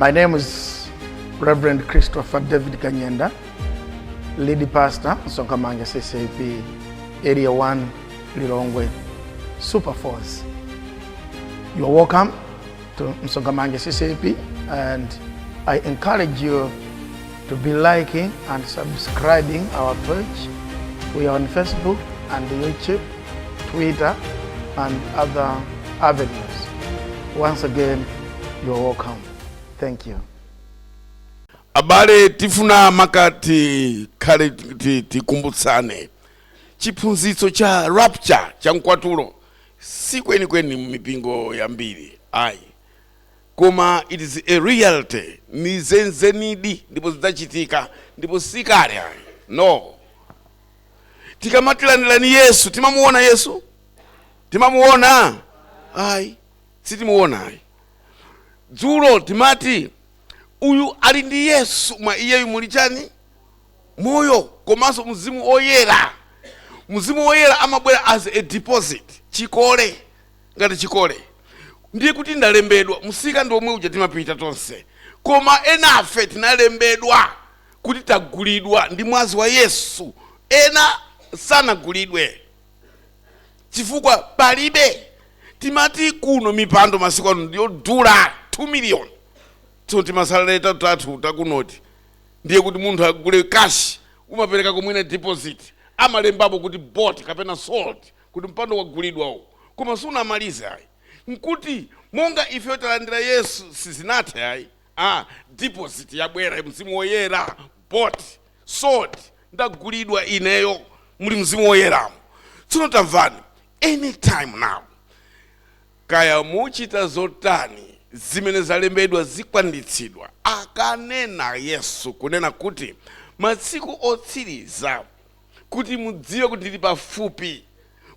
My name is Reverend Christopher David Kanyenda, lead pastor, Msonkhamanja CCAP, Area 1, Lilongwe, Super Force. You are welcome to Msonkhamanja CCAP, and I encourage you to be liking and subscribing our page. We are on Facebook and YouTube, Twitter, and other avenues. Once again, you are welcome. Thank you. Abale, tifuna makati khale tikumbutsane chiphunzitso cha rapture, cha mkwatulo. Si kwenikweni mipingo yambiri ayi, koma it is a reality, ni zenzenidi ndipo zidzachitika, ndipo sikale ayi, no. Tikamatilandirani Yesu, timamuona Yesu? Timamuona? Ayi, sitimuona ayi. Dzulo timati uyu ali ndi Yesu, mwa iyeyu muli chani? Moyo komanso Mzimu Oyera. Mzimu Woyera amabwera as a deposit, chikole, ngati chikole. Ndiye kuti ndalembedwa. Msika ndi omwe uja timapita tonse, koma enafe tinalembedwa kuti tagulidwa ndi mwazi wa Yesu, ena sanagulidwe chifukwa palibe. Timati kuno mipando masiku ano ndiyodula, 2 million. Tso timasalale tathu takunoti, ndiye kuti munthu agule cash, umapereka kumwina deposit, amalembapo kuti bought kapena sold, kuti mpando wagulidwawo, koma sunamalize ayi. Nkuti monga ife talandira Yesu, sizinathe ayi. Ah, deposit yabwera, Mzimu Woyera, bought, sold, ndagulidwa ineyo, muli Mzimu Woyeramo. Tsono tamvani, anytime now, kaya muchita zotani, zimene zalembedwa zikwanitsidwa. Akanena Yesu kunena kuti masiku otsiriza, kuti mudziwe kuti ndili pafupi,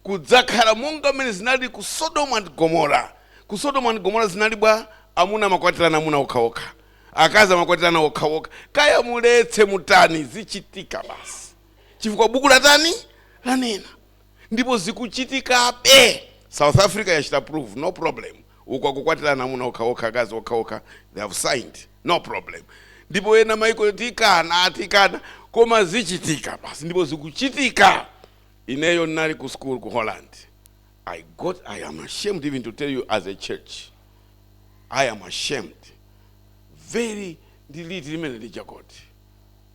kudzakhala monga mmene zinali ku Sodomu and Gomora. Ku Sodomu and Gomora zinali bwa? Amuna amakwatirana amuna okhaokha, akazi amakwatirana okhaokha. Kaya muletse mutani, zichitika basi, chifukwa buku latani? Lanena, ndipo zikuchitikabe. South Africa yachita prove, no problem. Uku akukwatirana amuna okhaokha, akazi okhaokha, they have signed, no problem. Ndipo ena maiko tikana, tikana, koma zichitika basi, ndipo zikuchitika. Ineyo ndinali ku school ku Holland. I am ashamed even to tell you as a church, I am ashamed very. Ndiliti limene lijakoti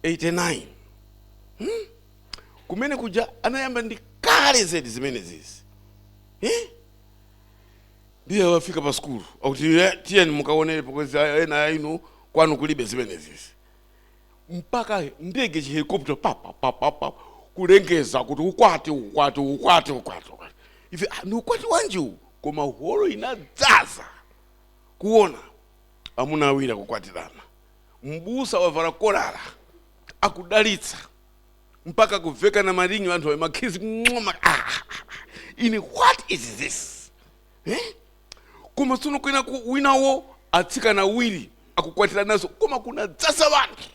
89, Kumene kuja anayamba ndi kale zedi zimene zizi, eh? Ndiye wafika pa skulu akuti, "Eh, tiyeni mukaonere, because ena inu kwanu kulibe zimene zizi." Mpaka ndege, chihelicopter, pa pa pa pa pa, kulengeza kuti ukwati, ukwati, ukwati, ukwati, ukwati. Ife, "Ah, ni ukwati wanji uwu?" Koma holo inadzaza kuona amuna awiri akukwatirana, mbusa wavala kolala akudalitsa, mpaka kuveka na maringi, anthu makiss mwah, ah, ah, ah. Ine, what is this, eh? Koma tsono kwina winawo atsikana awiri akukwatiranaso, koma kunadzasa anthu.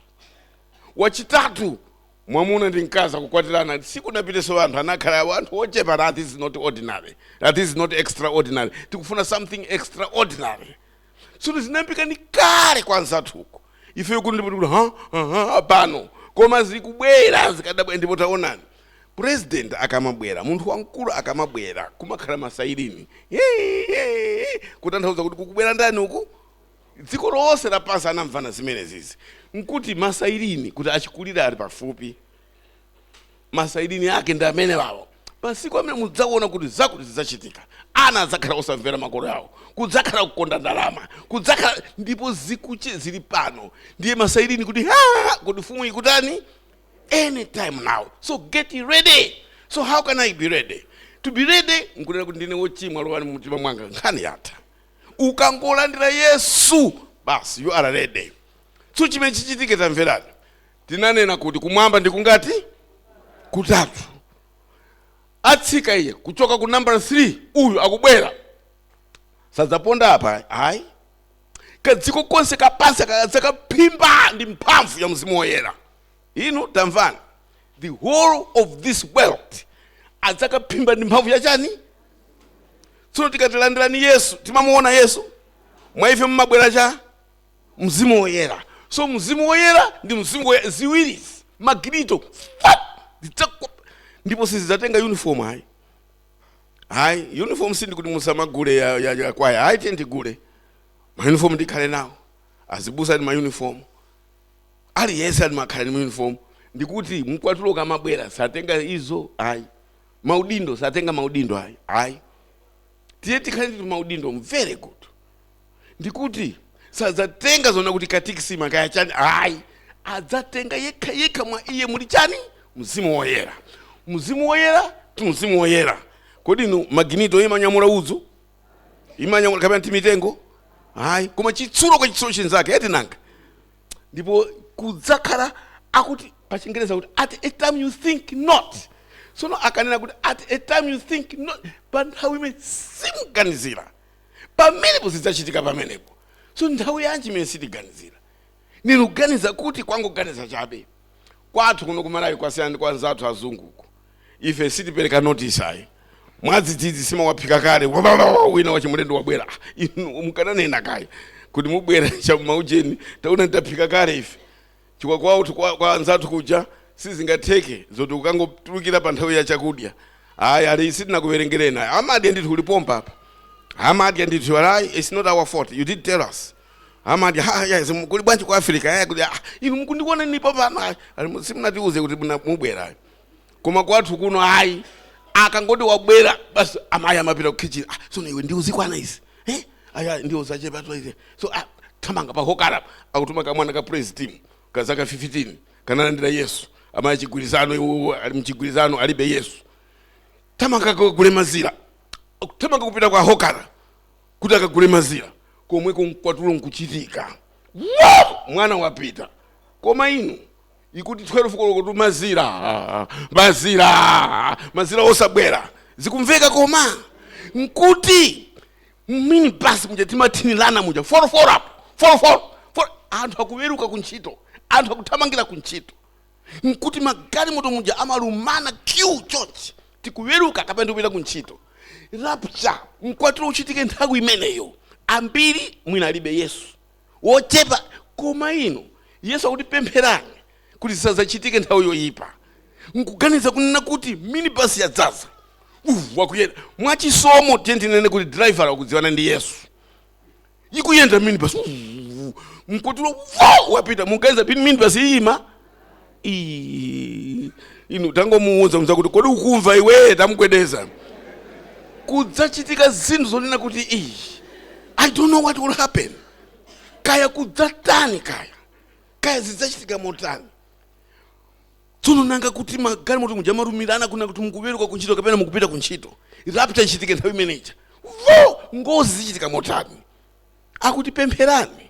Wachitatu, mwamuna ndi mkazi akukwatirana, sikunapiteso anthu, anakhala anthu ochepa. That is not ordinary, that is not extraordinary. Tikufuna something extraordinary. Tsono zinayambika ni kale kwa anzathuko, ife kuti ndipo tikuti ha ha ha pano, koma zikubwera, zikadabwera. Ndipo taonani, president akamabwera, munthu wamkulu akamabwera, kumakhala masiren, kutanthauza kuti kukubwera ndani uku. Dziko lonse lapansi anamvana zimene zizi, nkuti masiren kuti achikulire ali pafupi, masiren ake ndi amene wawo. Masiku amene mudzaona kuti zakuti zidzachitika, ana adzakhala osamvera makolo awo, kudzakhala kukonda ndalama, kudzakhala, ndipo zikuche zili pano. Ndiye masiren kuti ha, kuti fumu ikutani? Anytime now, so get ready. So how can I be ready? To be ready nkunena kuti ndine wochimwa, lowani mumtima mwanga, nkhani yatha. Ukangolandira Yesu basi, you are ready. So chimene chichitike, tamverani, tinanena kuti kumwamba ndikungati kutatu. Atsika iye kuchoka ku number 3, uyu akubwera, sadzaponda apa ayi. Kadziko konse kapansi akadzakaphimba ndi mphamvu ya Mzimu Woyera. Inu tamvani, the whole of this world adzakaphimba ndi mphamvu yachani? Tsono tikatilandirani Yesu, timamuona Yesu? Mwa ife mumabwera cha Mzimu Woyera. So Mzimu Woyera ndi Mzimu Woyera ziwirizi, maginito fa ndipo sizidzatenga uniform ayi, ayi. Uniform sindikuti musamagule ya kwaya, ayi, tiye ndigule mauniform, ndikhale nawo. Azibusa ndi mauniform, aliyense ali makhale ndi mauniform. Ndikuti mkwatulo kamabwera satenga izo ayi, maudindo satenga maudindo ayi, ayi. Tiye tikhale ndi maudindo, very good. Ndikuti sadzatenga zona kuti katikisima kaya chani, ayi. Adzatenga yekha yekha, mwa iye muli chani? Mzimu Woyera. Mzimu Woyera ti Mzimu Woyera. Kodi inu maginito imanyamula udzu, imanyamula kapena timitengo? Ayi, koma chitsulo kwa chitsulo chinzake, eti nanga? Ndipo kudzakhala akuti pa Chingereza kuti "at a time you think not". Sono akanena kuti "at a time you think not", pa nthawi imene simuganizira, pamenepo zidzachitika pamenepo. So nthawi yanji imene sitiganizira? Nikuganiza kuti kwangoganiza chabe, kwathu kuno kumalawi kwasiyana ndi kwa anzathu azunguku. Ife sitipereka notice ayi, mwadzidzidzi simawaphika kale, wina wachimulendo wabwera. Ah, inu mukananena kaya kuti mubwera chammaujeni, taona taphika kale ife. Chikwa kwautu kwa anzathu kuja sizingatheke zoti ukangotulukira pa nthawi ya chakudya, ayi, ali sitinakuverengereni ayi. Amadya ndithu, ulipompa apa, amadya ndithu. Ayi, it's not our fault, you did tell us. Amadya ha ya kuli bwanji ku Africa ya kuti, ah, inu mukundiona nipo pano, ayi, ali simunatiuze kuti mubwera ayi. Koma kwathu kuno ayi, akangoti wabwera basi, amayi amapita ku kitchen. Ah, sono iwe ndiwo zikwana izi, eh, aya ndiwo zachepa tu izi. So ah, thamanga pahokara, akutuma kamwana ka praise team kazaka 15 kanalandira Yesu. Amayi chigwirizano, iwo ali mchigwirizano, alibe Yesu. Thamanga kagule mazira, thamanga kupita kwa hokara kuti akagule mazira, komweko mkwatulo nkuchitika. Wow! Mwana wapita. Koma inu ikuti 12 koloko tu, mazira, mazira, mazira osabwera, zikumveka. Koma nkuti minibus muja timathinirana muja, foroforo apo, foroforo for anthu akuweruka kuntchito, anthu akuthamangira kuntchito. Nkuti magalimoto muja amalumana queue chonchi, tikuweruka kapena tikupita kuntchito. Rapture, mkwatulo uchitike nthawi imeneyo, ambiri mwina alibe Yesu, wochepa. Koma inu Yesu akuti pempherani kuti zisadzachitike nthawi yoyipa. Nkuganiza kunena kuti minibus yadzaza, wakuyenda mwachisomo. Tiye tinene kuti driver akudziwana ndi Yesu. Ikuyenda minibus, mkwatulo wo wapita. Muganiza pini minibus iyima? Ii, inu tangomuwuza mza kuti kodi ukumva iwe? Tamugwedeza. Kudzachitika zinthu zonena kuti iyi, I don't know what will happen, kaya kudzatani, kaya zidzachitika motani. Tsono nanga kuti magalimoto muja malumirana kuna kuti mukuweruka kuntchito kapena mukupita kuntchito, rapture ichitike nthawi imeneja, vo ngozi zichitika motani? Akuti pempherani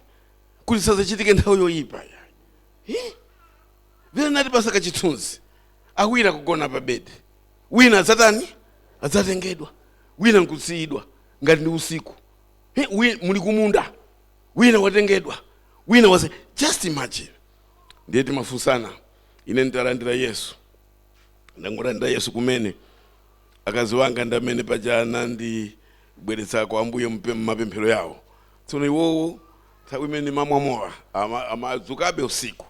kuti sazachitike nthawi yoyipa ya. Vile nati pasaka chithunzi, awiri akugona pa bedi, wina adzatani? Adzatengedwa, wina nkusiyidwa ngati ndi usiku. Muli kumunda, wina watengedwa, wina wase. Just imagine. Ndiye timafunsana. Ine nditalandira Yesu, ndangolandira Yesu kumene, akazi wanga ndi amene paja anandibweretsa kwa Ambuye mmapemphero yawo. Tsono iwowo nthawi imene mamwamowa amadzukabe usiku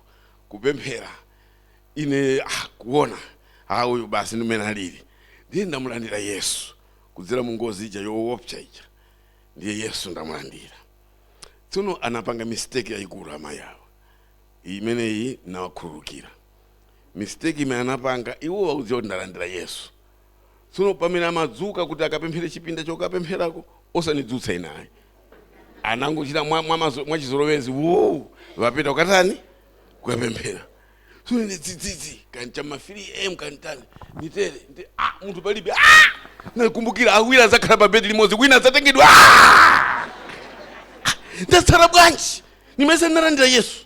kupemphera. Ine ah, kuona ah, uyu basi ndimene alili. Ndiye ndamulandira Yesu kudzera mu ngozi ija yoopsa ija. Ndiye Yesu ndamulandira. Tsono anapanga mistake yayikulu amayi awa, imeneyi nawakhululukira. Mistake imene anapanga, iwo akudziwa kuti ndalandira Yesu. Tsono pamene amadzuka kuti akapemphere, chipinda chokapempherako, osanidzutsa inayi, anangochita mwachizolowezi wu vapita kukatani? Kukapemphera. Tsono ine dzidzidzi kancha ma 3 am kantani nitere ndi ah, munthu palibe. Ah, nakumbukira awiri adzakhala pa bedi limodzi, wina adzatengedwa. Ah, ndatsala bwanji? Nimese ndinalandira Yesu.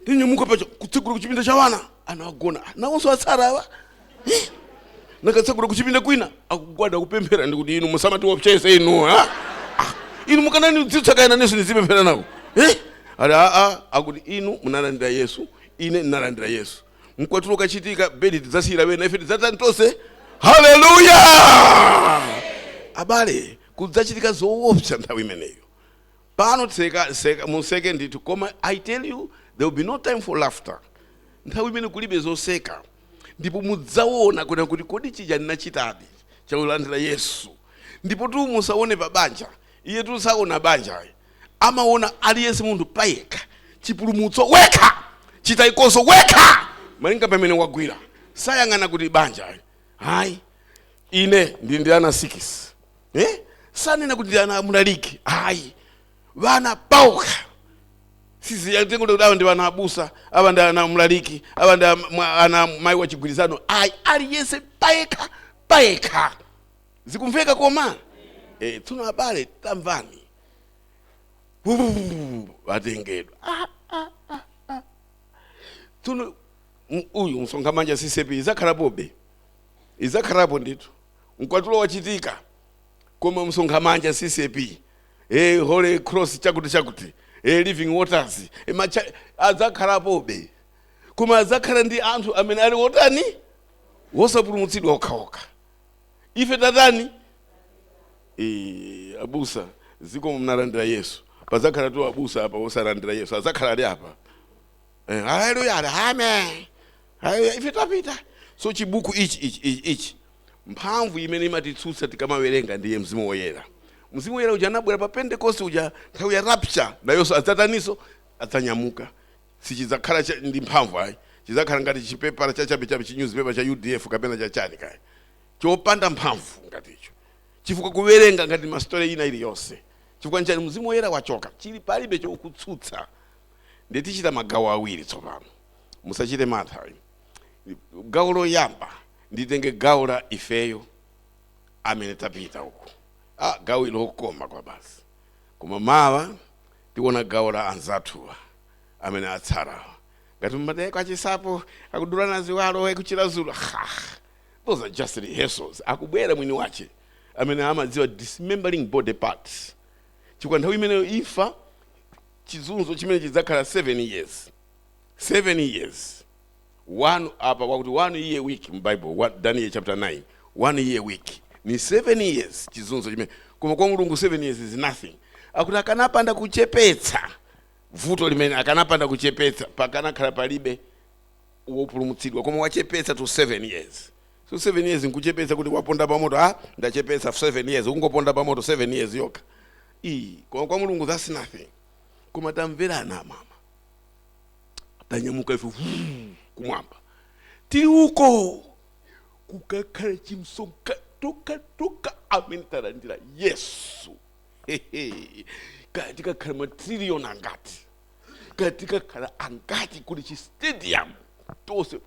Ndinyamuka pacho kutsegula kuchipinda cha wana, anawagona nawonso atsala awa. Eh, nakatsegula kuchipinda kwina, akugwada kupemphera. Ndikuti inu musamatiopsese inu, ha? Ah, inu mukananidzutsa kaya nanenso ndizipemphera nawo, eh? Ali aa, akuti inu munalandira Yesu, ine ndinalandira Yesu. Mkwatulo kachitika, bedi tidzasiyira wena, ife tidzatani tonse? Haleluya! Abale, kudzachitika zoopsa nthawi imeneyo. Pano tseka seka museke ndithu, koma I tell you, there will be no time for laughter. Nthawi imene kulibe zoseka, ndipo mudzaona kuna kuti kodi chija ndinachitadi chakulandira Yesu. Ndipo tu musaone pa banja, iye tu saona banja, amaona aliyense munthu payekha. Chipulumutso wekha, chitayikonso wekha, malinga pamene wagwira. Sayang'ana kuti banja, hayi. Ine ndi ana 6, eh? Sanena kuti ndi ana amulaliki, hayi. Vana paokha, siziyatenga kuti awa ndi vana abusa, awa ndi ana mlaliki, awa ndi ana mayi wa chigwirizano, ayi. Aliyense payekha payekha. Zikumveka? Koma tsono abale, tamvani, vatengedwa. Ah, ah, ah, ah. Tsono uyu msonkhamanja CCAP izakhalapobe, izakhalapo ndithu. Mkwatulo wachitika, koma msonkhamanja CCAP, Holy Cross, chakuti chakuti, Living Waters, adzakhalapobe, koma adzakhala ndi anthu amene ali wotani? Wosapulumutsidwa okhaokha. Ife tatani? Abusa, ziko mnalandira Yesu. Padzakhala tu abusa apa wosalandira Yesu, adzakhala ali apa. Haleluya, amen, haleluya. Ife tapita. So chibuku ichi ichi ichi ichi, mphamvu imene imatitsutsa tikamawerenga ndiye Mzimu Woyera. Mzimu Woyera uja anabwera pa Pentecost uja, nthawi ya rapture nayonso adzataniso? Adzanyamuka. Sichidzakhala ndi mphamvu, ayi. Chidzakhala ngati chipepala chachabechabe, chi newspaper cha UDF kapena chachani kaya, chopanda mphamvu ngaticho, chifukwa kuwerenga ngati ma story ina iliyonse. Chifukwa nchani? Mzimu Woyera wachoka, chili palibe chokutsutsa. Ndiye tichita magawo awiri tsopano, musachite mantha. Gawo loyamba nditenge gawo la ifeyo amene tapita uku. Ah, gawo lokoma kwa basi. Koma mawa tiona gawo la anzathuwa amene atsalawa, ngati mmadeko achisapo akudulana ziwalo ekuchira zulu. Ha, those are just rehearsals. Akubwera mwini wache amene amadziwa dismembering body parts, chifukwa nthawi imeneyo imfa, chizunzo chimene chidzakhala 7 years, 7 years, one apa wakuti one year week mu Bible, Daniel chapter 9, one year week ni 7 years, chizunzo chimene. Koma kwa Mulungu 7 years is nothing. Akuti akanapanda kuchepetsa vuto limene, akanapanda kuchepetsa, pakanakhala palibe wopulumutsidwa. Koma wachepetsa to 7 years. So 7 years nkuchepetsa kuti waponda pamoto. Ah, ndachepetsa 7 years, ungoponda pamoto 7 years yokha iyi. Koma kwa Mulungu that's nothing. Koma tamverana, mama, tanyamuka ife vuu, kumwamba tili uko, kukakhala chimsonkhano tokatoka amene talandira Yesu. Hehe. Kaya tikakhala matriliyoni angati, kaya tikakhala angati, kuli chi stadium tonse,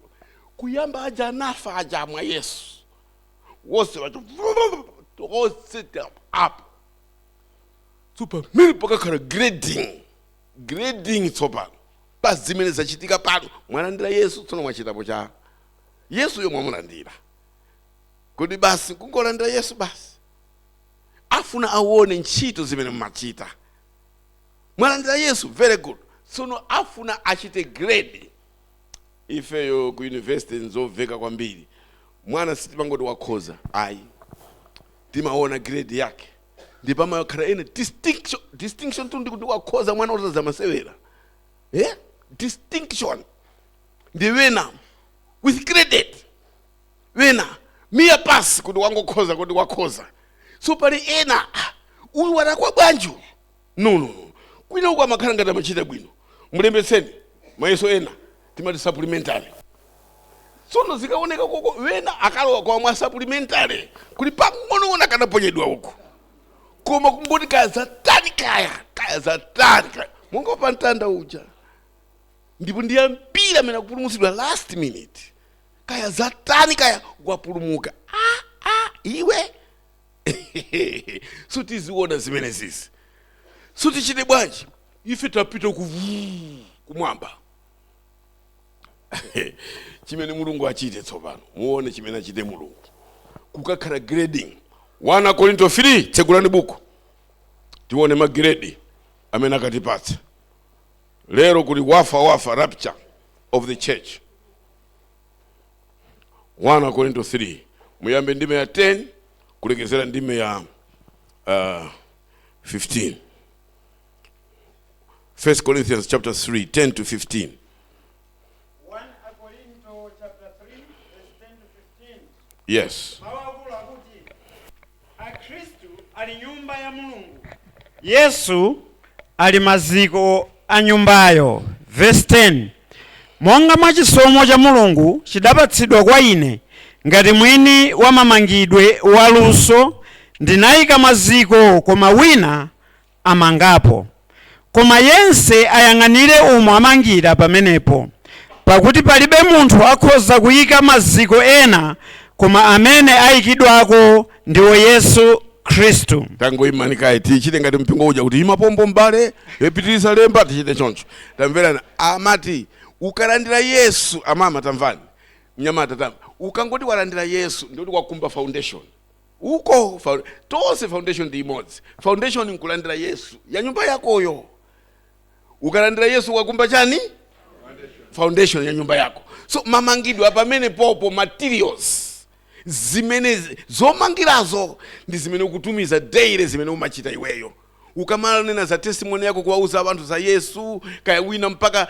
kuyamba aja anafa aja amwa Yesu wonse wacho tonse apo. So pamene pakakhala grading, grading tsopano pa zimene zachitika pano. Mwalandira Yesu, tsono mwachitapo cha Yesu yomwe mwamulandira? Kodi basi kungolandira Yesu basi? Afuna aone ntchito zimene mumachita. Mwalandira Yesu, very good. Tsono afuna achite grade. Ifeyo ku university nzomveka kwambiri, mwana sitimangoti wakhoza, ayi. Timaona grade yake, ndipo amakhala ene distinction. Distinction tu ndikuti wakhoza mwana otaza masewera, eh? Distinction ndi wena with credit, wena mere pass, kuti wangokhoza, kuti wakhoza. So pali ena, ah, uyu walakwa bwanji uyu? No, no, no. Kwina uku amakhala ngati amachita bwino, mulembetseni mayeso ena, timati supplementary. Tsono zikaoneka koko, wena akalowa kwa mwa supplementary, kuti pang'onong'ono akanaponyedwa uku, koma kungoti kaya zatani, kaya kaya zatani, kaya monga pa mtanda uja. Ndipo ndi ambiri amene akupulumutsidwa last minute, kaya zatani, kaya wapulumuka. Ah, ah, iwe, so tiziona zimene zizi. So tichite bwanji? Ife tapita ku kumwamba. Chimene Mulungu achite tsopano, muone chimene achite Mulungu, kukakhala grading. 1 Korinto 3, tsegulani buku tione ma grade amene akatipatsa lero. Kuli wafa wafa, rapture of the church. 1 Korinto 3, muyambe ndime ya 10 kulekezera ndime ya 15. 1 Corinthians chapter 3, 10 to 15. 1 Korinto chapter 3 verse 10 to 15. Yes. Mawu akulu akuti akhristu ali nyumba ya Mulungu, Yesu ali maziko a nyumbayo. Verse 10: monga mwa chisomo cha Mulungu chidapatsidwa kwa ine ngati mwini wa mamangidwe waluso, ndinayika maziko, koma wina amangapo. Koma yense ayang'anire umo amangira pamenepo, pakuti palibe munthu akhoza kuyika maziko ena koma amene ayikidwako, ndiwo Yesu Khristu. Tangoimani kaye, tichite ngati mpingo uja kuti imapombo mbale yopitiriza lemba, tichite choncho. Tamverani, amati ukalandira Yesu, amama tamvani, mnyamata tamva, ukangoti walandira Yesu ndikuti wakumba foundation uko. Tonse foundation ndi imodzi. Foundation nkulandira Yesu ya nyumba yakoyo. Ukalandira Yesu wakumba chani? Foundation ya nyumba yako. So mamangidwe pamene popo, materials zimene zomangirazo ndi zimene ukutumiza daily, zimene umachita iweyo ukamanena za testimony yako, kuwauza anthu za Yesu, kaya wina mpaka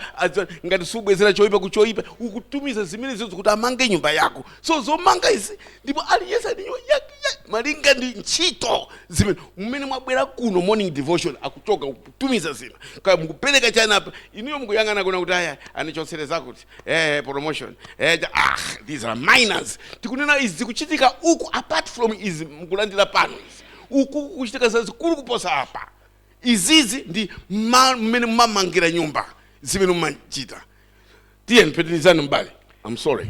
ngati subwezera choyipa kuchoyipa, ukutumiza zimene zizo kuti amange nyumba yako. So zomanga izi, ndipo aliyense ali nyumba yake malinga ndi ntchito zimene mmene mwabwera kuno morning devotion, akuchoka kutumiza zina, kaya mukupereka chani apa, inuyo mukuyang'ana kuna kuti aya anichotsereza kuti promotion, ah, these are minors. Tikunena izi zikuchitika uku apart from izi mukulandira pano. Izi uku kuchitika zazikulu kuposa apa. Izizi ndi mmene mumamangira nyumba, zimene mumachita. Tiye mpitirizani mbale, I'm sorry.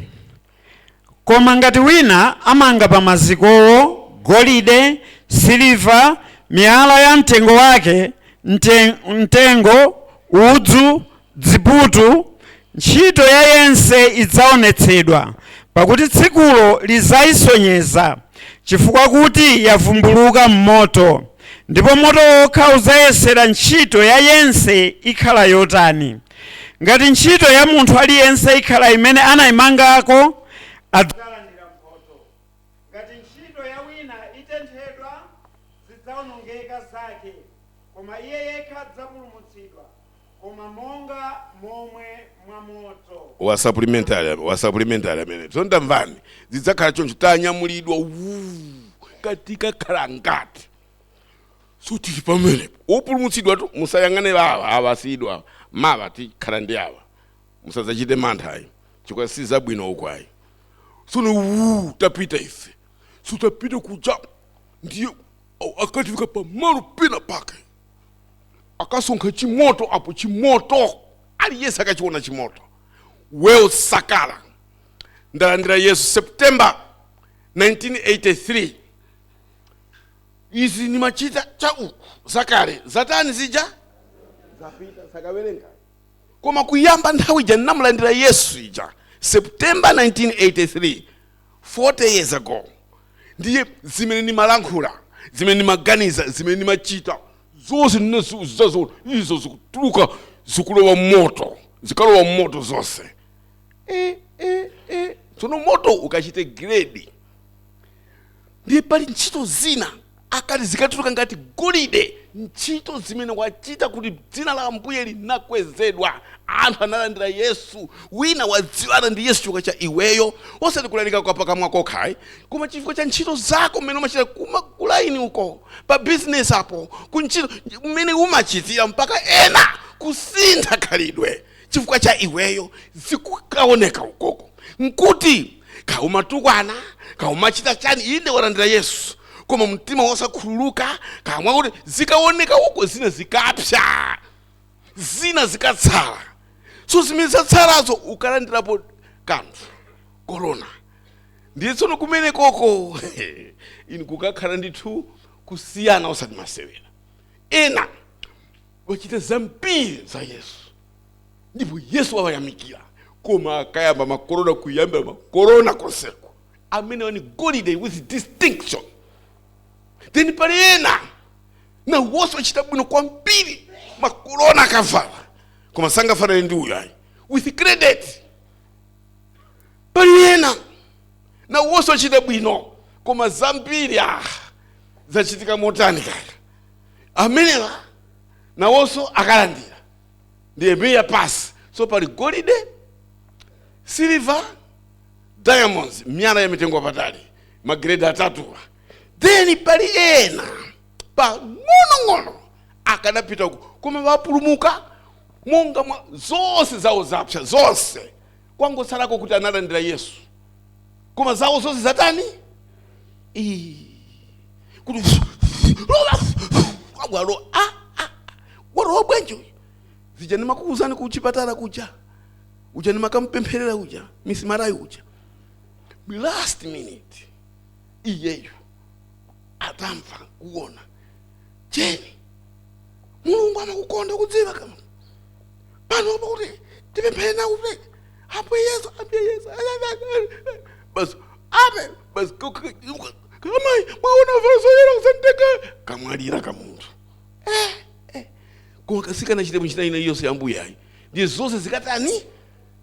Koma ngati wina amanga pa mazikowo golide, siliva, miyala ya mtengo wake, mtengo, udzu, dziputu, ntchito ya yense idzaonetsedwa, pakuti tsikulo lidzayisonyeza, chifukwa kuti yavumbuluka m'moto, ndipo moto wokha udzayesera ntchito ya yense ikhala yotani. Ngati ntchito ya munthu aliyense ikhala imene anayimangako, adzalandira mphotho. Ngati ntchito ya wina itenthedwa, zidzawonongeka zake, koma iye yekha adzapulumutsidwa, koma monga momwe mwa moto. Wa supplementary, wa supplementary amene. So ndamvani, zidzakhala choncho, tanyamulidwa wuu katika khala ngati. So tili pamenepo, opulumutsidwa tu. Musayang'ane awa, awa asidwa mawa tikhala ndi awa. Musadzachite mantha ayi, chifukwa si zabwino uko ayi. Sono wuu tapita ife, so tapita kuja, ndiye akatifika pamalo pena pake, akasonkha chimoto apo, chimoto aliyense akachiona chimoto. Well, sakala ndalandira Yesu September 1983. Izi nimachita cha uku zakale zatani zija zapita, sakawerenga. Koma kuyamba nthawi ija ndinamulandira Yesu ija, September 1983, 40 years ago, ndiye zimene nimalankhula, zimene nimaganiza, zimene nimachita, zonse ndinazoona izo zikutuluka, zikulowa moto, zikalowa moto zonse. Tsono moto ukachite grade, ndiye pali ntchito zina akati zikatuluka ngati golide, ntchito zimene wachita kuti dzina la Ambuye linakwezedwa, anthu analandira Yesu, wina wadziwana ndi Yesu chifukwa cha iweyo, osati kulalika kwa pakamwa kokhayi, koma chifukwa cha ntchito zako mmene umachita kuma kulaini uko, pa business apo, kuntchito mmene umachitira, mpaka ena kusintha khalidwe chifukwa cha iweyo, zikukaoneka ukoko. Nkuti kaumatukwana, kaumachita chani, inde walandira Yesu koma mtima wosakhululuka, kamwa kuti zikaoneka uko, zina zikapsa, zina zikatsala. So zimene zatsalazo ukalandirapo kanthu, korona. Ndiye tsono kumene koko inu kukakhala ndithu kusiyana, osati masewera. Ena wachita zambiri za Yesu ndipo Yesu wawayamikira, koma akayamba makorona, kuyambira makorona konseko, amene ni golide with distinction. Then pali ena na wonse wachita bwino kwambiri, makorona akavala, koma sangafanane ndi uyu ayi, with credit. Pali ena na wonse wachita bwino, koma zambiri zachitika motani kaya, amenewa nawonso akalandira. Ndiye mere pass. So pali golide, silver, diamonds, miyala ya mitengo yapatali, magrade atatuwa. Then pali ena pang'onong'ono akanapita uko, koma wapulumuka monga mwa zonse zawo zapsa zonse, kwangotsalako kuti analandira Yesu, koma zawo zonse zatani? Ii. Kuti wabwalo ah, ah, walowa bwanji uyu? Zija ndimakuwuzani ku chipatala kuja, uja ndimakampempherera uja, misimarayi uja, last minute iyeyo atamva kuona cheni Mulungu amakukonda, kudziwa kama panopo kuti tipemphere nawo kuti ambuye Yesu, ambuye Yesu, basi ape basi, kamayi mwaona vazoyera kusanditeka kamwalira kamunthu koma kasikana chite muchita ina iyonse yambuyayi, ndiye zonse zikatani?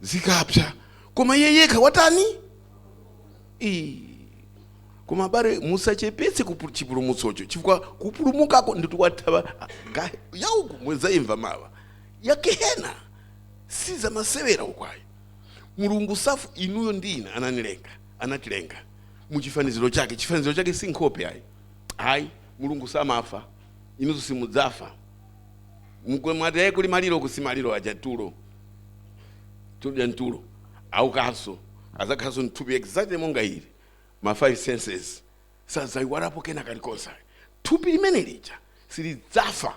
Zikapsa, koma iye yekha watani? Ii. Koma abale, musachepetse chipulumutsocho, chifukwa kupulumukako nditi wathawa yauku mwezayimva mawa ya gehena, sizamasewera ukwayo. Mulungu safu inuyo ndine ananilenga, anatilenga muchifaniziro chake. Chifaniziro chake si nkhope ayi, ayi. Mulungu samafa, inunso simudzafa. Mwati ayi kuli maliro, kusi maliro aja tulo tudya ntulo, aukanso azakhalanso mthupi exactly monga ili. Ma five senses sazayiwalapo kena kalikonse. Thupi limene lija silidzafa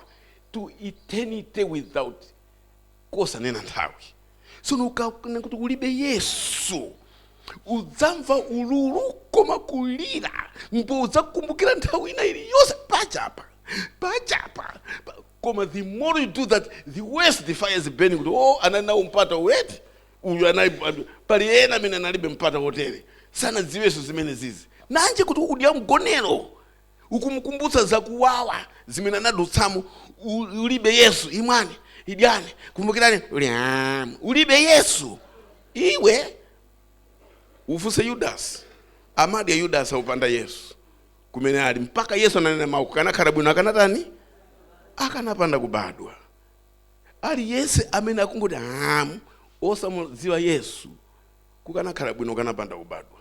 to eternity without kosanena nthawi. Sono ukanena kuti ulibe Yesu, udzamva ululu koma kulira, ndipo udzakumbukira nthawi ina iliyonse pachapa pachapa. Koma the more you do that, the worse the fire is burning, kuti oh, anali nawo mpata weti uyu, anali pali ena amene analibe mpata wotere, sanadziwenso zimene zizi nanje kuti ukudya mgonero, ukumukumbutsa zakuwawa zimene anadutsamo. Ulibe Yesu, imwani, idyani, kumbukirani uli ulibe Yesu iwe. Ufunse Yudasi, amadya Yudasi akupanda Yesu kumene ali, mpaka Yesu ananena mawu, kanakhala bwino akanatani? Akanapanda kubadwa. Aliyense amene akungoti amu osamudziwa Yesu, kukanakhala bwino kanapanda kubadwa,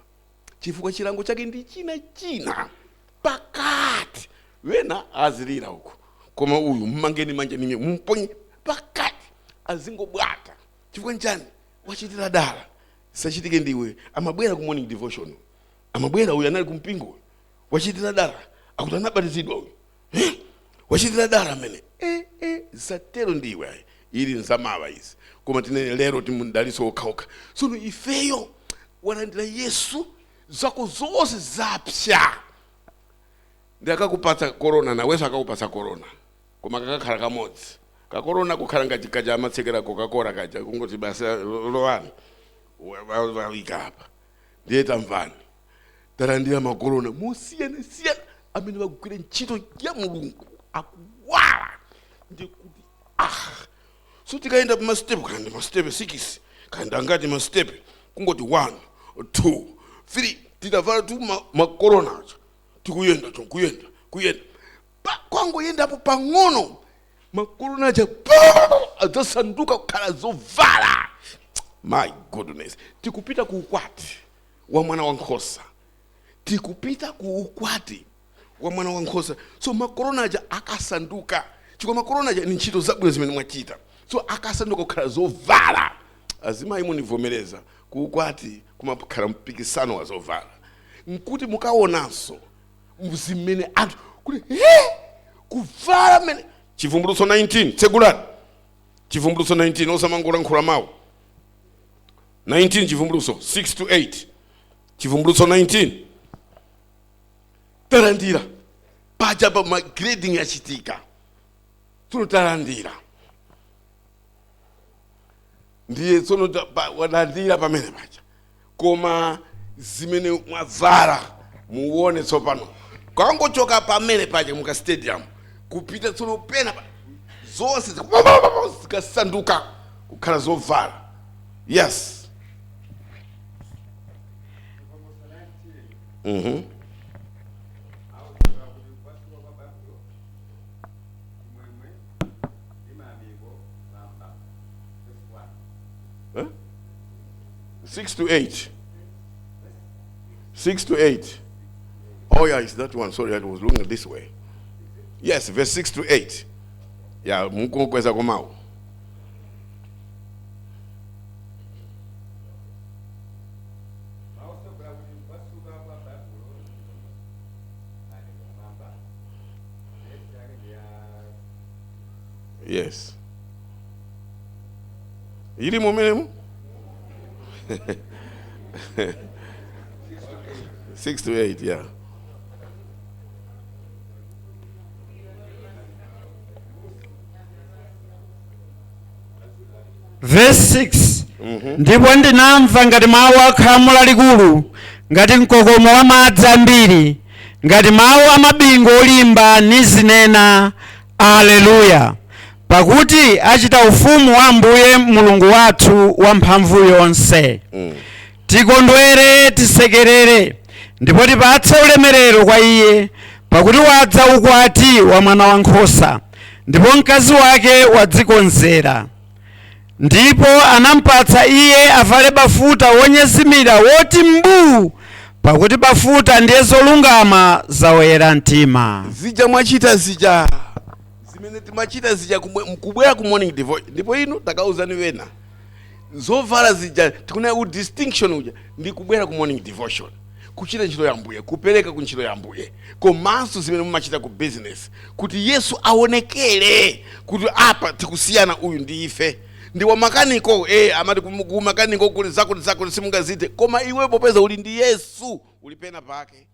chifukwa chilango chake ndi china china pakati. Wena azilira uku, koma uyu mmangeni manja ninye, mumponye pakati, azingobwata. Chifukwa nchani? Wachitira dala. Sachitike ndiwe. Amabwera ku morning devotion, amabwera uyu, anali kumpingo uyu, wachitira dala, akuti anabatizidwa uyu, eh? Wachitira dala amene zatero ndiwe ayi. Ili nzamawa izi, koma tinene lero timudaliso okhaokha. Tsono ifeyo walandira Yesu, zako zonse zapsa, ndi akakupatsa korona, nawenso akakupatsa korona, koma kakakhala kamodzi kakorona, kukhala ngati kaja amatsekera Coca-Cola kaja, kungoti basi lowani, wawika apa. Ndiye tamvani, talandira makorona mosiyanasiyana amene bagwira ntchito ya Mulungu, akuwala ndikuti ah. So tikayenda pa mastepe, kandi mastepe 6, kandi angati mastepe, kungoti 1 2 3, titavala tu makorona aja, tikuyenda cho, kuyenda kuyenda, kwangoyendapo pang'ono, makorona aja adzasanduka kukhala zovala. My goodness, tikupita ku ukwati wa mwana wankhosa, tikupita ku ukwati wa mwana wankhosa. So makorona aja akasanduka, chifukwa makorona aja ni ntchito zabwino zimene mwachita, so akasanduka kukhala zovala. Azimayi, munivomereza, ku ukwati kumakhala mpikisano wa zovala, nkuti mukaonanso zimene anthu kuti he kuvala mmene. Chivumbulutso 19, tsegulani Chivumbulutso 19, osamangolankhula mawu. 19, Chivumbulutso 6 to 8, Chivumbulutso 19. Talandira paja pa ma grading yachitika, tsono talandira, ndiye tsono walandira pamene paja, koma zimene mwavala muone tsopano, kangochoka pamene paja muka stadium kupita tsono pena zonse zikasanduka kukhala zovala. Yes. Awuza kuti kupasuka kwa Babulo, chimwemwe ndi mayamiko lamba. 6 to 8. 6 to 8. Oh yeah, it's that one. Sorry, I was looking this way. Yes, verse 6 to 8. Yeah, mukukweza komawo. Yes. Ili mumenemu? 6 to 8, yeah. Verse 6: Ndipo ndinamva ngati mawu akhamu lalikulu, ngati mkokomo wa madzi ambiri, ngati mawu a mabingu olimba, nizinena: Aleluya, pakuti achita ufumu wa Ambuye Mulungu wathu wamphamvu yonse. Tikondwere, tisekerere, ndipo tipatse ulemerero kwa iye, pakuti wadza ukwati wa Mwana Wankhosa, ndipo mkazi wake wadzikonzera. Ndipo anampatsa iye avale bafuta wonyezimira woti mbuu, pakuti bafuta ndiye zolungama zawoyera mtima. Zija mwachita zija, zimene timachita zija, kubwera ku morning devotion, ndipo inu takauzani wena zovala zija tikunena ku distinction uja ndi kubwera ku morning devotion, kuchita ntchito ya Ambuye, kupereka ku ntchito ya Ambuye, komanso zimene mumachita ku business, kuti Yesu aonekere kuti apa tikusiyana, uyu ndi ife ndi wa makaniko. Amati ku makaniko kuli zakuti zakuti simungazite, koma iwe popeza uli ndi Yesu uli pena pake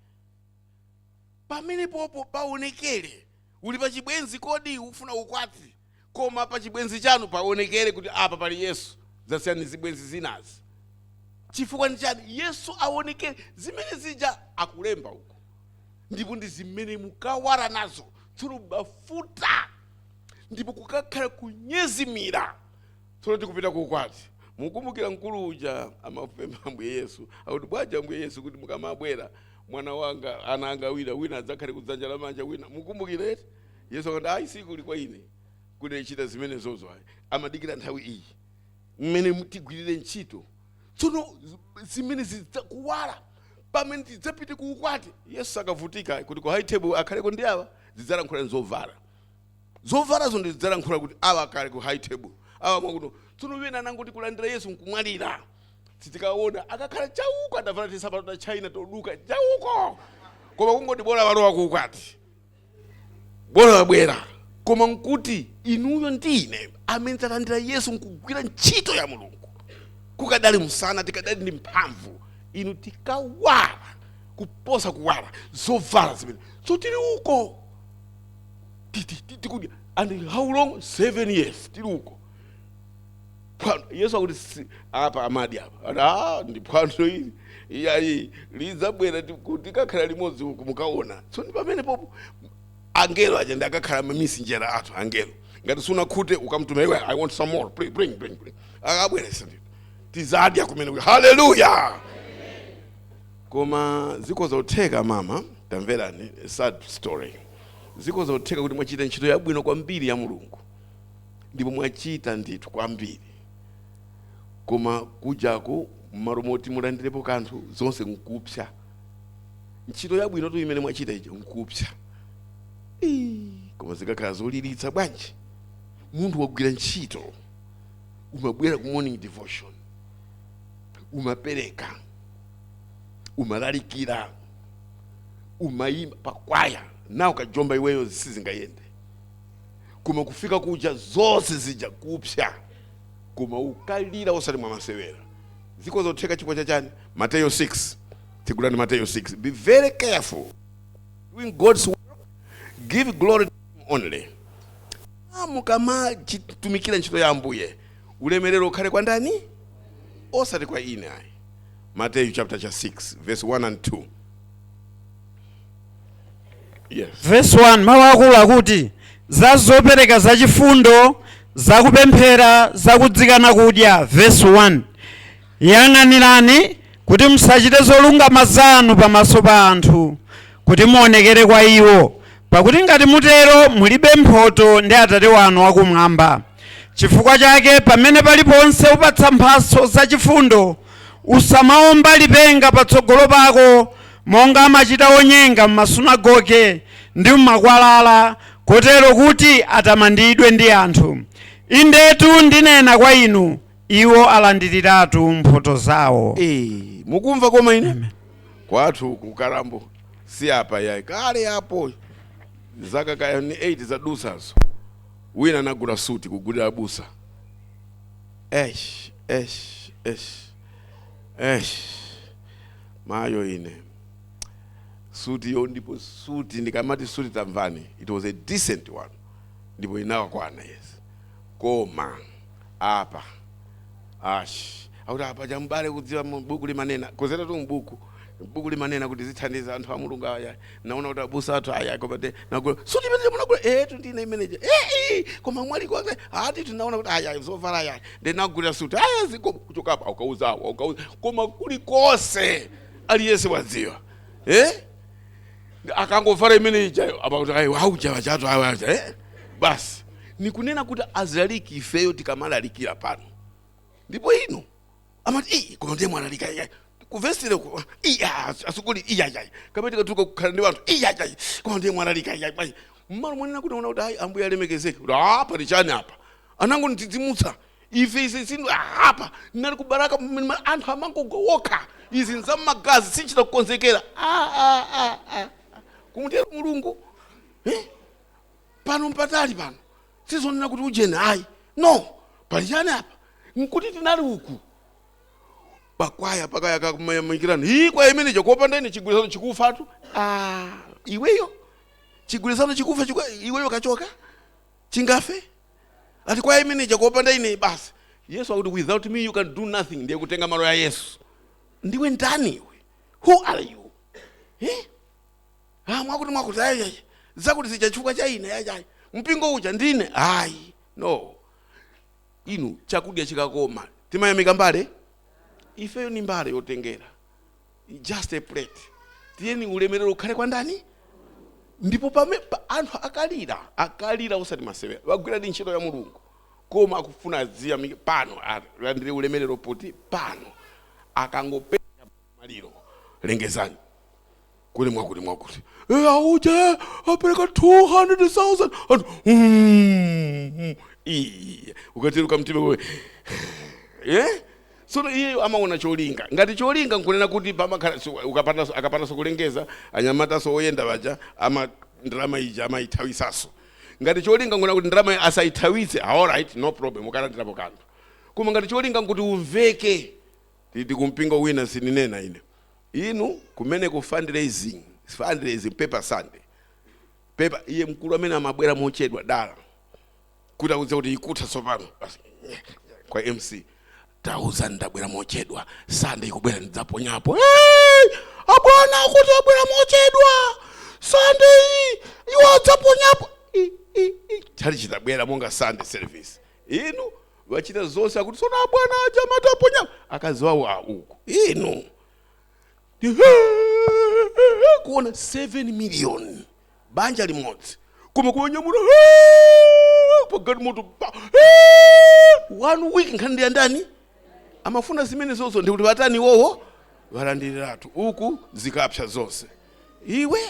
pamene popo paonekere. Uli pa chibwenzi, kodi ufuna ukwati, koma pa chibwenzi chanu paonekere kuti apa pali Yesu, zasiyana zibwenzi zinazi. Chifukwa ndi chani? Yesu aonekere. Zimene zija akulemba uko, ndipo ndi zimene mukawala nazo tsono bafuta, ndipo kukakhala kunyezimira. Tsono tikupita kuukwati. Mukumbukira mkulu uja amapempha Ambuye Yesu, akuti, "Bwaja Ambuye Yesu, kuti mukamabwera, mwana wanga, ana anga wina wina adzakhale kudzanja lamanja wina." Mukumbukire eti? Yesu akati, "Ayi, sikuli kwa ine kuti ichita zimene zozo ayi." Amadikira nthawi iyi mmene tigwirire ntchito. Tsono zimene zidzakuwala pamene tidzapite ku ukwati, Yesu akavutika kuti ku high table akhaleko ndi awa, zidzalankhula zovala. Zovalazo ndi zidzalankhula kuti awa akhale ku high table, awa mwakuno. Tsono wina anangoti kulandira Yesu nkumwalira, titikaona akakhala chauko adavala tisapato ta China toduka chauko, koma kungoti bola walowa ku ukwati, bola wabwera. Koma nkuti inuyo ndine amene talandira Yesu nkugwira ntchito ya Mulungu kukadali msana, tikadali ndi mphamvu, inu tikawala kuposa kuwala zovala zimene. So tili uko tikudya and how long? 7 years tili uko. Phwando, Yesu akuti apa amadi apa ati, "Ah, ndi phwando ili iyayi lidzabwera, tikakhala limodzi uku, mukaona." So ndi pamene popo angelo aja ndi akakhala mamisinjera athu angelo. Ngati sunakhute, ukamtuma iwe, "I want some more, please, bring, bring, bring." Akabweresa ndito tizadya kumene kuti haleluya. Koma zikhoza kutheka, mama, tamverani, a sad story. Zikhoza kutheka kuti mwachita ntchito yabwino kwambiri ya Mulungu, ndipo mwachita ndithu kwambiri, koma kujako mmalo moti mulandirepo kanthu, zonse nkupsa. Ntchito yabwino tu imene mwachita ija nkupsa. Ii, koma zikakhala zoliritsa bwanji! Munthu wagwira ntchito, umabwera ku morning devotion, umapereka, umalalikira, umayimba pakwaya, nawo kajomba iweyo sizingayende, koma kufika kuja zonse zija kupsa, koma ukalira osati mwamasewera. Zikhoza kutheka. Chifukwa chachani? Mateyo 6, tigulani Mateyo 6. Be very careful doing God's work. Give glory to him only. Mukamachitumikira ntchito ya Ambuye, ulemerero ukhale kwa ndani? Osati kwa ine ayi. Mateyu chapter cha 6 verse 1 and 2, yes. Verse 1, mawu akulu akuti za zopereka zachifundo, zakupemphera, zakudzikana kudya. Verse 1: Yang'anirani kuti musachite zolungama zanu pamaso pa anthu kuti muonekere kwa iwo, pakuti ngati mutero mulibe mphotho ndi Atate wanu wakumwamba. Chifukwa chake pamene paliponse upatsa mphatso zachifundo, Usamaomba lipenga patsogolo pako monga amachita onyenga m'masunagoge ndi m'makwalala, kotero kuti atamandidwe ndi anthu. Indetu ndinena kwa inu, iwo alandiriratu mphoto zawo. Mukumva koma ine kwathu kukarambo si apa yayi, kale apo zaka kaya ni 8 zadusazo, wina anagula suti kugulira abusa. Esh, esh, esh, esh, mayo ine suti yo, ndipo suti, ndikamati suti tamvani, it was a decent one ndipo inawakwana, yes. Koma apa ash akuti apa chambale kudziwa mu buku limanena kozera tu mbuku, buku limanena kuti zithandiza anthu a Mulungu aya. Naona kuti abusa athu aya, koma te nagula suti imene munagula tu ndine imeneje koma mwali kwake ati tinaona kuti aya zovala aya ndinagulira suti aya ziko kuchoka apa ukauza awa ukauza, koma kulikonse aliyense wadziwa akangovala imene ijayo apakuti ayi auja wachatu awa basi. Nikunena kuti azilaliki ifeyo tikamalalikira pano ndipo ino amati iyi koma ndiye mwalalika iya kuvesire ku iya asukuli iya iya kapena tikatuka kukhala ndi anthu iya iya koma ndiye mwalalika iya iya mmalo mwanena kuti ona kuti ayi Ambuye alemekezeke, kuti apa ndi chani apa anango ndidzidzimutsa ife izi zinthu apa ndinali kubaraka anthu amangogowoka izi nzamagazi sichita kukonzekera. Ah, ah, ah, ah. Kumutero Mulungu Pano mpatali pano sizonena kuti ujeni ayi no pali chani apa nkuti tinali uku pakwaya pakaya kakumayamikirana iyi kwaya imeneja kopanda ine chigwirizano chikufatu. Ah, iweyo chigwirizano chikufa iweyo kachoka chingafe ati kwaya imeneja kopanda ine basi. Yesu akuti without me you can do nothing, ndiye kutenga malo ya Yesu. Ndiwe ndani iwe? Who are you? Ah, mwakuti mwakuti ayi ayi zakuti zija chifukwa cha ine ayi ayi mpingo uja ndine ayi no. Inu chakudya chikakoma timayamika mbale, ifeyo ni mbale yotengera, just a plate. Tiyeni ulemerero ukhale kwa ndani? Ndipo pame anthu akalira akalira usati masewera wagwira ndi ntchito ya Mulungu, koma akufuna aziyamike pano alandire ulemerero poti pano akangopeza maliro lengezani kuli mwakuti mwakuti auje apereka 200,000 anthu ukatiruka mtima wewe Sono iyeyo amaona cholinga, ngati cholinga nkunena kuti pamakhala so, ukapanda akapandanso kulengeza anyamataso oyenda baja ama ndalama ija amayithawisaso. Ngati cholinga nkunena kuti ndalama asayithawitse, all right, no problem, ukalandirapo kanthu. Koma ngati cholinga nkuti umveke titi kumpingo wina sininena ine inu kumene ku fundraising paper Sunday paper, iye mkulu amene amabwera mochedwa dala kuti akudziwa kuti ikutha tsopano basi, kwa MC tauza ndabwera mochedwa Sunday ikubwera ndidzaponyapo. Hey, abwana akuti abwera mochedwa Sunday iwo adzaponyapo. Chali chitabwera monga Sunday service inu wachita zonse akuti sono abwana aja amati aponyapo akazi wawo a uku inu kuona 7 million banja limodzi koma kuwanyamula pagalimoto one week nkhani ndi yandani amafuna zimene zozo ndikuti watani wowo walandiriratu uku zikapsa zonse iwe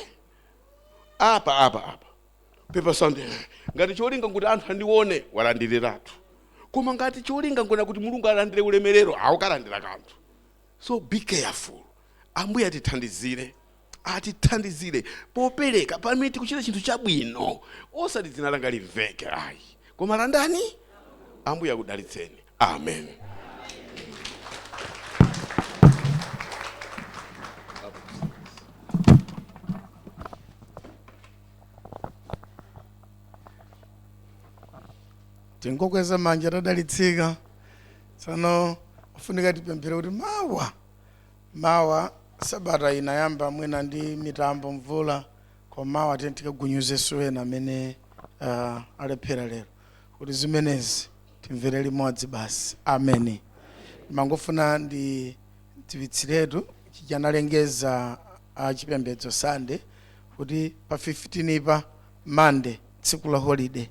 apa apa apa paper Sunday ngati cholinga nkuti anthu andione walandiriratu, koma ngati cholinga nkuona kuti Mulungu alandire ulemerero awukalandira kanthu. So be careful. Ambuye atithandizire, atithandizire popereka pamene tikuchita chinthu chabwino, osati dzina langa limveke ayi, koma landani. Ambuye akudalitseni. Amen. Tingokweza manja tadalitsika. Tsono ufunika tipemphere kuti mawa mawa sabata inayamba mwina ndi mitambo mvula, koma mawa tiye tikagunyuzenso ena amene alephera lero kuti zimenezi timvere limodzi basi. Ameni. Mangofuna ndi dziwitsiretu chichanalengeza achipembedzo Sunday kuti pa 15 pa Monday tsiku la holiday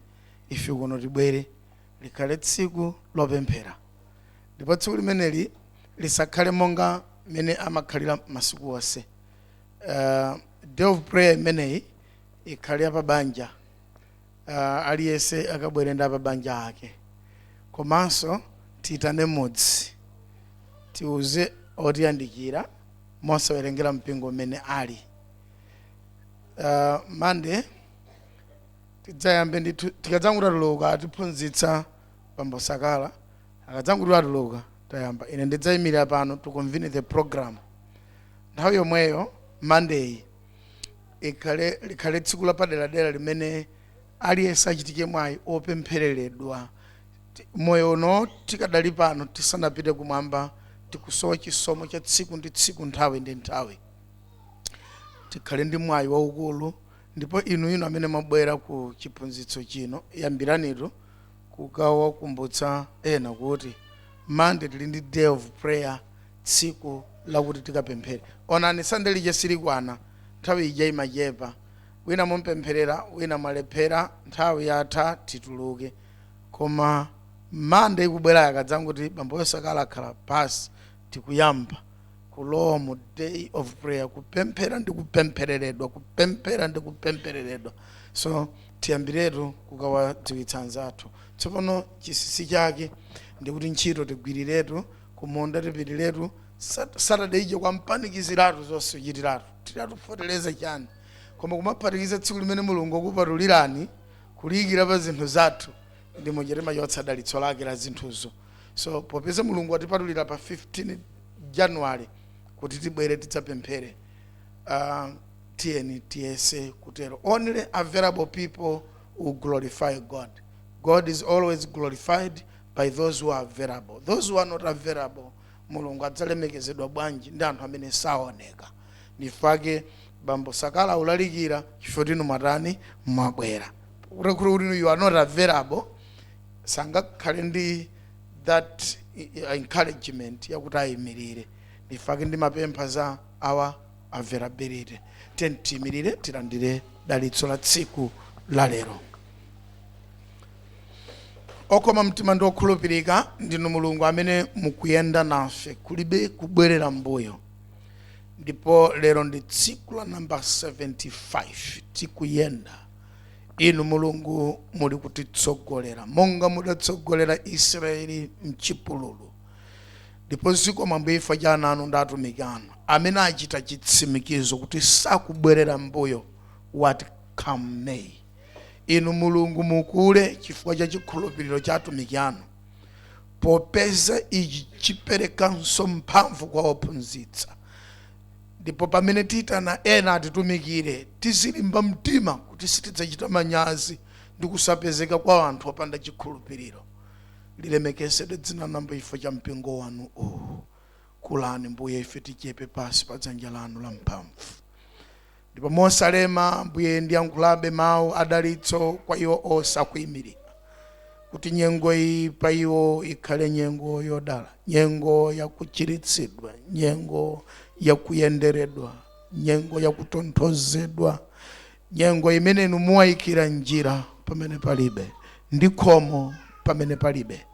ife kuno tibwere likhale tsiku lopemphera, ndipo tsiku limeneli Lisakhale monga mene amakhalira masiku onse. Day of prayer imeneyi ikhale apabanja. Aliyense akabwere ndi apabanja ake, komanso tiyitane mudzi, tiuze otiyandikira mosawerengera mpingo umene ali. Monday tidzayambe ndithu tikadzanguti atuluka atiphunzitsa Bambo Sakala. Akadzanguti atuluka, tayamba. Ine ndidzayimirira pano to convene the program. Nthawi yomweyo Monday ikhale, likhale tsiku lapaderadera limene aliyense achitike mwayi opemphereredwa. Moyo uno tikadali pano, tisanapite kumwamba, tikusowa chisomo cha tsiku ndi tsiku, nthawi ndi nthawi. Tikhale ndi mwayi waukulu. Ndipo inu amene mwabwera ku chiphunzitso chino, yambiranitu kukawakumbutsa ena kuti Monday tili ndi day of prayer, tsiku lakuti tikapemphere. Onani, Sunday lija silikwana, nthawi ija imachepa. Wina mumpempherera, wina mwalephera, nthawi yatha, tituluke. Koma Monday ikubwera, akadzanguti Bambo Sakala akhala pasi, tikuyamba kulowa mu day of prayer, kupemphera ndi kupemphereredwa, kupemphera ndi kupemphereredwa. So tiyambiretu kukawadziwitsa anzathu. Tsopano chinsinsi chake ndikuti ntchito tigwiriretu, kumunda tipitiretu. Saturday ije kwampanikiziratu, zonse kuchitiratu, tiratu chani, koma kumaphatikiza tsiku limene Mulungu akupatulirani kuliyikira pa zinthu zathu, ndi mucherema chotsa dalitso lake la zinthuzo. So popeza Mulungu atipatulira pa 15 January kuti tibwere tidzapemphere, tiyeni tiyese kutero. Only available people will glorify God. God is always glorified by those who are available. Those who are not available, Mulungu adzalemekezedwa bwanji ndi anthu amene saoneka? Ndifake Bambo Sakala ulalikira chifukwa tinu mwatani? Mwabwera. Kuti kuti you are not available, sangakhale ndi that encouragement yakuti ayimirire. Ndifake ndimapempha za our availability. Tiyeni tiyimirire, tilandire dalitso la tsiku la lero. Okoma mtima ndi okhulupirika ndinu Mulungu amene mukuyenda nafe, kulibe kubwerera mbuyo. Ndipo lero ndi tsiku la namba 75 tikuyenda. Inu Mulungu muli kutitsogolera monga mudatsogolera Israeli mchipululu. Ndipo zikomo Ambuye chifukwa cha ana anu ndi atumiki anu amene achita chitsimikizo kuti sakubwerera mbuyo, what come may. Inu Mulungu mukule chifukwa cha chikhulupiriro cha atumiki anu, popeza ichi chiperekanso mphamvu kwa ophunzitsa. Ndipo pamene tiyitana ena atitumikire, tizilimba mtima kuti sitidzachita manyazi ndi kusapezeka kwa anthu opanda chikhulupiriro. Lilemekezedwe dzina lanu chifukwa cha mpingo wanu uwu. Kulani Mbuye, ife tichepe pasi pa dzanja lanu la mphamvu. Ndipo mosalema Mbuye, ndiyankhulabe mawu adalitso kwa iwo osakuyimirira, kuti nyengo iyi pa iwo ikhale nyengo yodala, nyengo yakuchiritsidwa, nyengo yakuyenderedwa, nyengo yakutonthozedwa, nyengo imene inu muwayikira njira pamene palibe ndi khomo pamene palibe,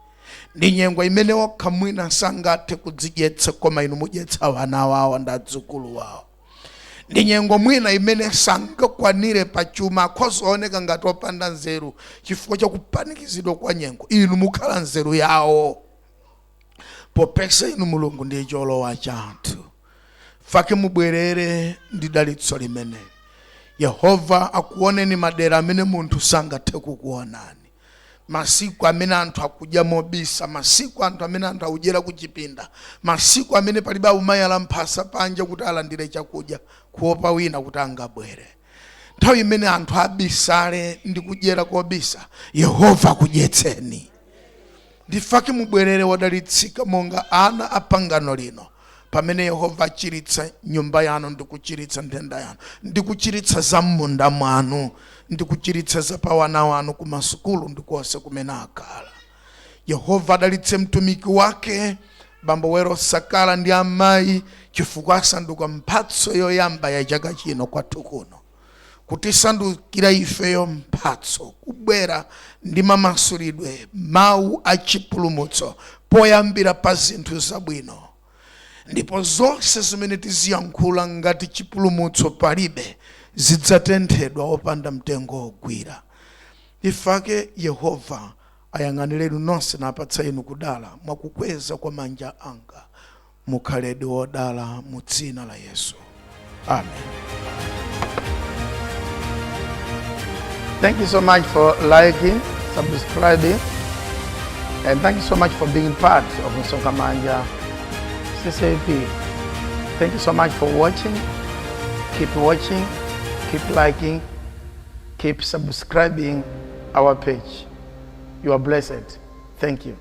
ndi nyengo imene okha mwina sangathe kudzidyetsa, koma inu mudyetsa wana wawo ndi adzukulu wawo, ndi nyengo mwina imene sangakwanire pachuma, akhozaoneka ngati opanda nzeru chifukwa chakupanikizidwa kwa nyengo. Inu mukhala nzeru yawo, popeza inu Mulungu ndiye cholowa chathu. Fake mubwerere ndi dalitso limene Yehova akuoneni madera amene munthu sangathe kukuonani, masiku amene anthu akudya mobisa, masiku anthu amene anthu akudyera kuchipinda, masiku amene palibe akumayala mphasa panja kuti alandire chakudya kuopa wina kuti angabwere. Nthawi imene anthu abisale ndi kudyera kobisa, Yehova akudyetseni. Ndifake mubwerere wodalitsika monga ana a pangano lino, pamene Yehova achiritsa nyumba yanu ndi kuchiritsa nthenda yanu ndi kuchiritsa za m'munda mwanu ndi kuchiritsa za pa wana wanu ku masukulu ndi konse kumene akhala. Yehova adalitse mtumiki wake Bambo Wero Sakala ndi amayi, chifukwa asanduka mphatso yoyamba ya chaka chino kwathu kuno, kutisandukira ifeyo mphatso, kubwera ndi mamasulidwe, mawu achipulumutso poyambira pa zinthu zabwino. Ndipo zonse zimene tiziyankhula ngati chipulumutso palibe, zidzatenthedwa opanda mtengo wogwira. Ifake Yehova ayang'anire inu nonse napatsa inu kudala mwakukweza kwa manja anga. Mukhaledi wodala mu dzina la Yesu, amen. Thank you so much for liking, subscribing, and thank you so much for being part of Msonkhamanja CCAP. Thank you so much for watching. Keep watching, keep liking, keep subscribing our page. You are blessed. Thank you.